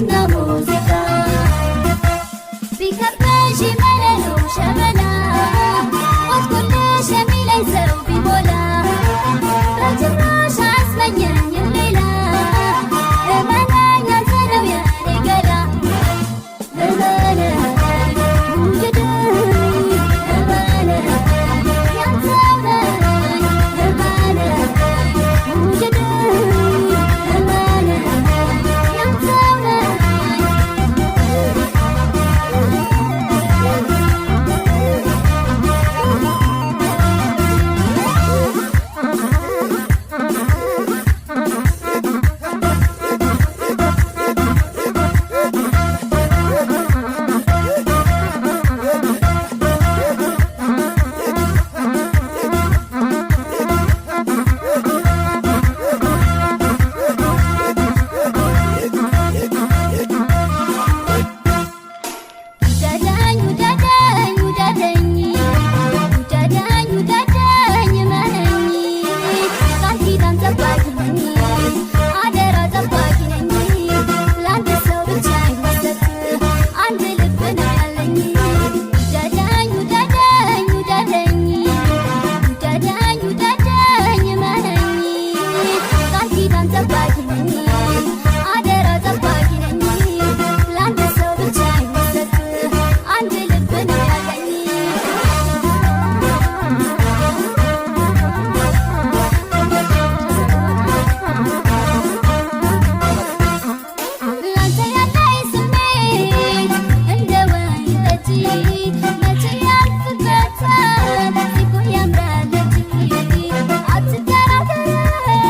ፍቅርና ሙዚቃ ቢከበሽ መለሉ ሸበላ ሞትኩልሽ የሚለኝ ሰው ቢሞላ በጭራሽ አያስመኘኝም ሌላ እመነኝ አንተ ነው የኔ ገላ እመነኝ ውደደኝ እመነኝ ያንተው ነኝ እመነኝ ውደደኝ እመነኝ ያንተው ነኝ። ውደደኝ ውደደኝ ውደደኝ ውደደኝ ውደደኝ እመነኝ ቃል ኪዳን ጠባቂ ነኝ አደራ ጠባቂ ነኝ ለአንድ ሰው ብቻ የሚሰጥ አንድ ልብ ነው ያለኝ ውደደኝ ውደደኝ ውደደኝ ውደደኝ ውደደኝ እመነኝ ቃል ኪዳን ጠባቂ ነኝ አደራ ጠባቂ ነኝ ለአንድ ሰው ብቻ የሚሰጥ አንድ ልብ ነው ያለኝ። ላንተ ያለኝ ስሜት እንደ ወይን ጠጅ መቼ ያልፍበታል ሲቆይ ያምራል እንጂ አትጠራጠረኝ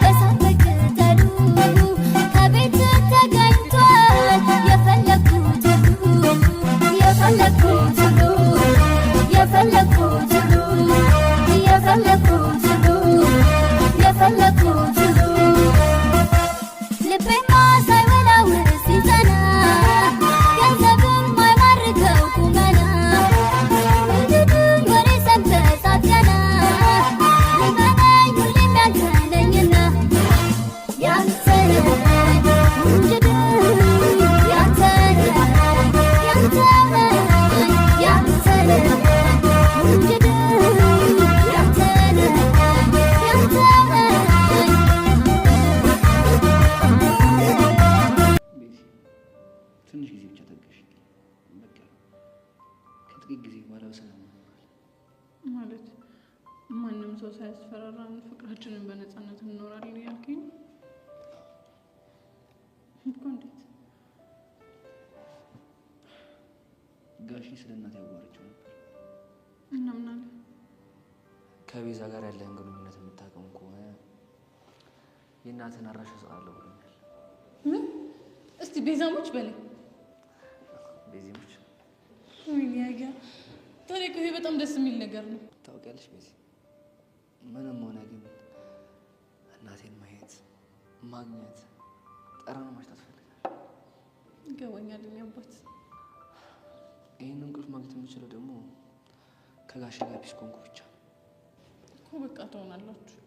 በሳት በቅጠሉ ከቤት ተገኝቷል የፈለግኩት ሁሉ የፈለግኩት ሁሉ የፈለግኩት ሁሉ የፈለግኩት ሁሉ የፈለግኩት ሁሉ ልቤማ ሳይወላውል ሲጸና ገንዘብም ማይማርከው ቁመና ውደዱኝ ወሬ ሰምተህ ሳትቀና እመነኝ ሁሌም ያንተ ነኝና ያንተ ነኝ ውደዱኝ ያንተ ነኝ ያንተ ነኝ ያንተ ነኝ ውደዱኝ ያንተ ነኝ ያንተ ነኝ። ቤዚ፣ ትንሽ ጊዜ ብቻ ታገሽ። በቃ ከጥቂት ጊዜ በኋላ በሰላም እንኖራለን። ማለት ማንም ሰው ሳያስፈራራን ፍቅራችንን በነፃነት እንኖራለን እያልከኝ ነው? እኮ እንዴት? ጋሼ ስለ እናቴ አዋርቼው ነበር። እና ምን አለ? ከቤዛ ጋር ያለህን ግንኙነት የምታውቀው ከሆነ የእናትህን አድራሻ እሰጥሃለሁ ብሎኛል። ምን? እስቲ ቤዛሞች በለኝ። ቤዚሞች። ወይኔ ያያ፣ ታዲያ እኮ ይሄ በጣም ደስ የሚል ነገር ነው። ታውቂያለሽ ቤዚ፣ ምንም ሆነ ግን እናቴን ማየት ማግኘት ጠረኑ ማሽታት እፈልጋለሁ። ይገባኛል የኔ አባት። ይህንን እንቅልፍ ማግኘት የምችለው ደግሞ ከጋሼ ጋር peace ከሆንኩ ብቻ ነው። እኮ በቃ ትሆናላችሁ።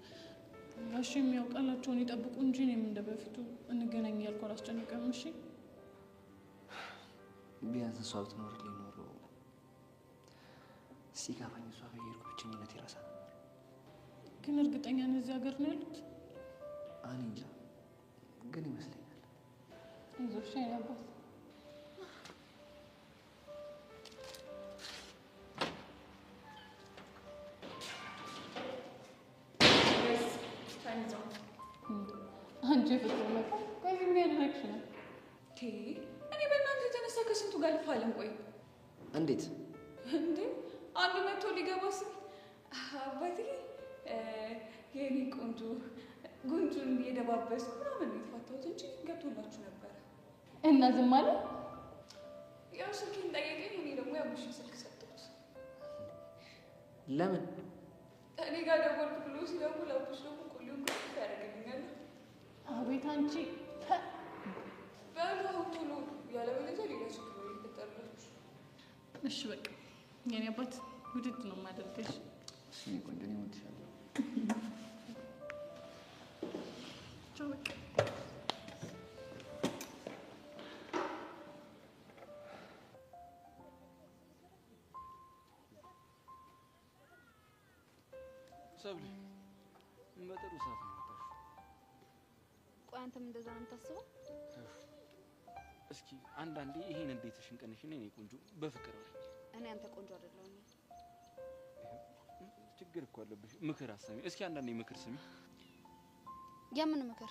ጋሼ የሚያውቃላቸውን ይጠብቁ እንጂ እኔም እንደ በፊቱ እንገናኝ እያልኩ አላስጨንቅም። እሺ። ቢያንስ እሷ ብትኖርልኝ ኖሮ ሲከፋኝ እሷ ጋር እየሄድኩ ብቸኝነት ይረሳ ነበር። ግን እርግጠኛ ነህ እዚህ ሀገር ነው ያሉት? እኔ እንጃ፣ ግን ይመስለኛል። አይዞሽ የኔ አባት። አንቺ የፍቅር መጣ ከዚህ ምን ያደረግሽ ነው? እኔ በእናንተ የተነሳ ከስንቱ ጋር ልፋለም። ቆይ። እንዴት? እንዴ፣ አንዱ መቶ ሊገባ ስል አባቴ የኔ ቆንጆ ጉንጩን እየደባበስኩ ምናምን ነው የተፋታሁት እንጂ ገብቶላችሁ ነበረ። እና ዝም አለ? ያው ስልኬን ጠየቀኝ፣ እኔ ደግሞ ያቡሽን ስልክ ሰጠሁት። ለምን? እኔ ጋር ደወልኩ ብሎ ሲደውል አቡሽ ደግሞ ቆሌውን ግፍ ያደርግልኛል። አቤት አንቺ። በሉ አሁን ቶሎ፣ ያለበለዚያ ሌላ ችግር ነው የሚፈጠርላችሁ። እሺ በቃ የኔ አባት፣ ውድድ ነው የማደርገሽ። እሺ የኔ ቆንጆ፣ እኔ እወድሻለሁ። ቻው በቃ። ሰብለ በጥሩ ሰዓት ነው የመጣሽው። ቆይ አንተም እንደዛ ነው የምታስበው? እስኪ አንዳንዴ ይሄን እንዴትሽን ቀንሽና የኔ ቆንጆ በፍቅር አውሪኝ። እኔ አንተ ቆንጆ አይደለሁም። ችግር እኮ አለብሽ። ምክር አሰሚ እስኪ፣ አንዳንዴ ምክር ስሚ። የምን ምክር?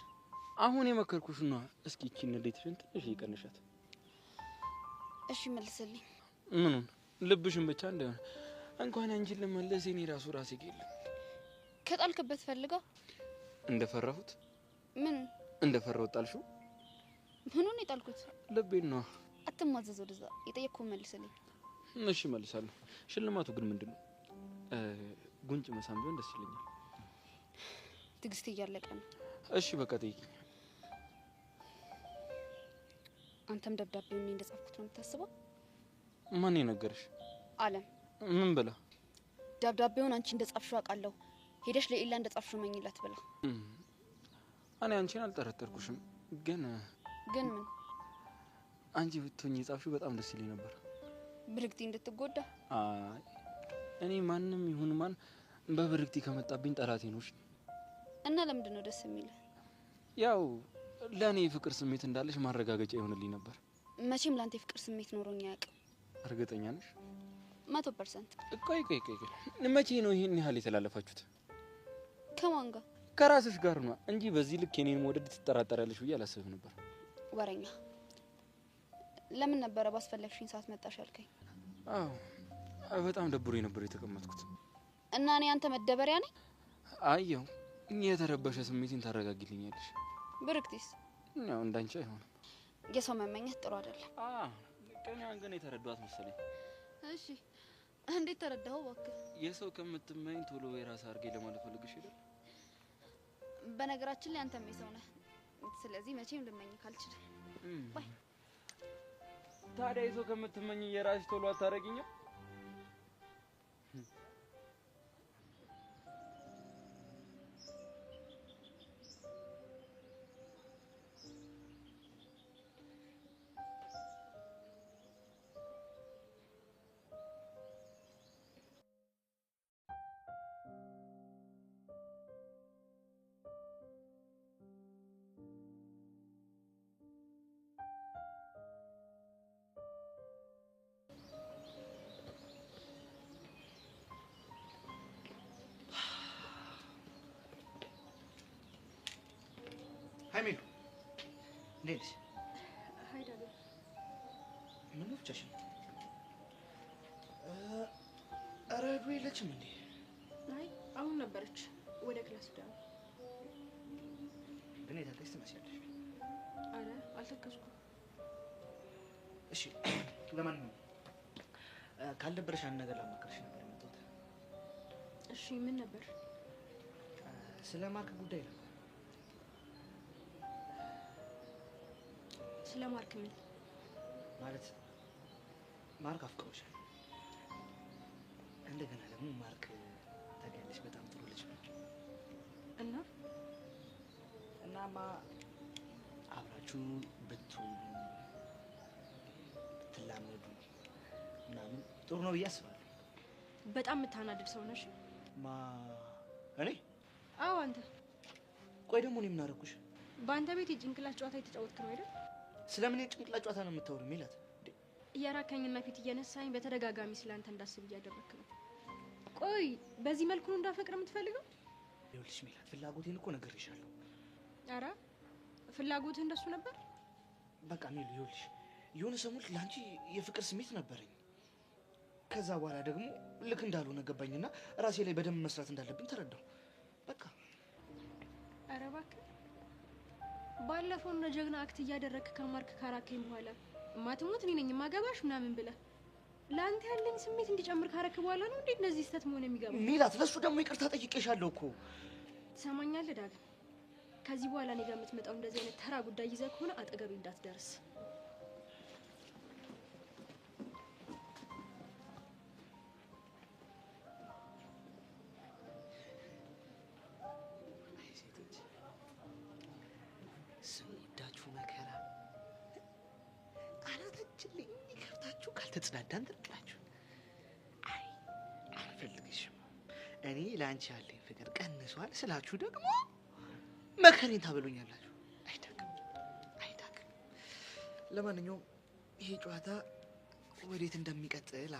አሁን የመከርኩሽ ነዋ። እስኪ እቺን እንዴትሽን ትንሽ ይቀንሻት። እሺ መልስልኝ። ምኑን? ልብሽን ብቻ እንዳይሆን። እንኳን አንቺን ልመለስ የኔ ራሱ ራሴ የለም። ከጣልክበት ፈልጋ እንደፈራሁት። ምን እንደፈራሁት ጣልሽው? ምኑን የጣልኩት? ልቤን ነዋ። አትማዘዝ፣ ወደዛ የጠየቅኩህን መልስልኝ። እሺ እመልሳለሁ። ሽልማቱ ግን ምንድን ነው? ጉንጭ መሳም ቢሆን ደስ ይለኛል። ትዕግስት እያለቀ ነው። እሺ በቃ ጠይቂኝ። አንተም ደብዳቤውን እኔ እንደጻፍኩት ነው የምታስበው? ማን የነገረሽ? አለም። ምን ብላ? ደብዳቤውን አንቺ እንደጻፍሽው አውቃለሁ፣ ሄደሽ ለኢላ እንደጻፍሽው መኝላት ብላ። እኔ አንቺን አልጠረጠርኩሽም፣ ግን ግን ምን? አንቺ ብትሆኚ የጻፍሽው በጣም ደስ ይለኝ ነበር። ብርግቲ እንድትጎዳ? አይ እኔ ማንም ይሁን ማን በብርግቲ ከመጣብኝ ጠላቴ ነው። እና ለምንድን ነው ደስ የሚልህ? ያው ለእኔ የፍቅር ስሜት እንዳለሽ ማረጋገጫ ይሆንልኝ ነበር። መቼም ለአንተ የፍቅር ስሜት ኖሮኝ አያውቅም። እርግጠኛ ነሽ? 100%። ቆይ ቆይ ቆይ፣ መቼ ነው ይሄን ያህል የተላለፋችሁት? ከማን ጋር? ከራስሽ ጋር ነው እንጂ በዚህ ልክ የኔን መውደድ ትጠራጠሪያለሽ ብዬ አላስብም ነበር። ወረኛ። ለምን ነበረ ባስፈለግሽኝ ሰዓት መጣሽ ያልከኝ? አዎ በጣም ደብሮኝ ነበር የተቀመጥኩት። እና እኔ አንተ መደበሪያ ነኝ? አየው የተረበሸ ስሜቴን ታረጋጊልኛለሽ። ብርክቲስ? ያው እንዳንቺ አይሆንም። የሰው መመኘት ጥሩ አይደለም። ቅኔዋን ግን የተረዷት መሰለኝ። እሺ እንዴት ተረዳኸው እባክህ? የሰው ከምትመኝ ቶሎ የራስህ አድርጌ ለማለት ፈልግሽ አይደል? በነገራችን ላይ አንተም የሰው ነህ። ስለዚህ መቼም ልመኝህ አልችልም። Bye። ታዲያ የሰው ከምትመኝ የራስሽ ቶሎ አታረጊኝም? Hi ሜሉ፣ እንዴት ነሽ? Hi ዳግም። ምነው ብቻሽን? ኧረ ዱ የለችም እንዴ? አይ አሁን ነበረች፣ ወደ class ሄዳ ነው። ግን የታከሽ ትመስያለሽ። አረ አልተከዝኩም። እሺ ለማንኛውም ካልደበረሽ አንድ ነገር ላማክርሽ ነበር የመጣሁት። እሺ ምን ነበር? ስለ ማርክ ጉዳይ ነበር። ስለ ማርክ ምን ማለት? ማርክ አፍቅሮሻል። እንደገና ደግሞ ማርክ ታውቂያለሽ በጣም ጥሩ ልጅ ነው። እና እናማ አብራችሁ ብትውሉ ብትላመዱ ምናምን ጥሩ ነው ብዬ አስባለሁ። በጣም የምታናድድ ሰው ነሽ። ማ እኔ? አዎ አንተ። ቆይ ደግሞ እኔ ምን አደረኩሽ? በአንተ ቤት የጭንቅላት ጨዋታ የተጫወትክ ነው አይደል? ስለምን የጭንቅላት ጨዋታ ነው የምታወሪው ሜላት? እያራከኝና ፊት እየነሳኝ በተደጋጋሚ ስለአንተ እንዳስብ እያደረክ ነው። ቆይ በዚህ መልኩ ነው እንዳፈቅር የምትፈልገው? ይኸውልሽ ሜላት፣ ፍላጎቴን እኮ ነግሬሻለሁ። ኧረ ፍላጎትህ እንደሱ ነበር? በቃ ሜሉ፣ ይኸውልሽ የሆነ ሰሞን ለአንቺ የፍቅር ስሜት ነበረኝ። ከዛ በኋላ ደግሞ ልክ እንዳልሆነ ገባኝና ራሴ ላይ በደንብ መስራት እንዳለብኝ ተረዳሁ። በቃ ኧረ እባክህ ባለፈው እንደ ጀግና act እያደረግክ ከማርክ ካራከኝ በኋላ ማትሞት እኔ ነኝ የማገባሽ ምናምን ብለህ ለአንተ ያለኝ ስሜት እንዲጨምር ካረክ በኋላ ነው እንዴት እንደዚህ ስህተት መሆን የሚገባው? ሜላት፣ ለሱ ደግሞ ይቅርታ ጠይቄሻለሁ እኮ። ትሰማኛለህ ዳግም? ከዚህ በኋላ እኔ ጋር የምትመጣው እንደዚህ አይነት ተራ ጉዳይ ይዘህ ከሆነ አጠገቤ እንዳትደርስ። አይ ሴቶች ስንወዳችሁ መከራ አናታችን ላይ እንዲከፍታችሁ ካልተጽናዳን ትላላችሁ። አይ አልፈልግሽም፣ እኔ ለአንቺ ያለኝ ፍቅር ቀንሷል ስላችሁ ደግሞ መከሬን ታበሉኛላችሁ። አይዳግም አይዳግም። ለማንኛውም ይሄ ጨዋታ ወዴት እንደሚቀጥል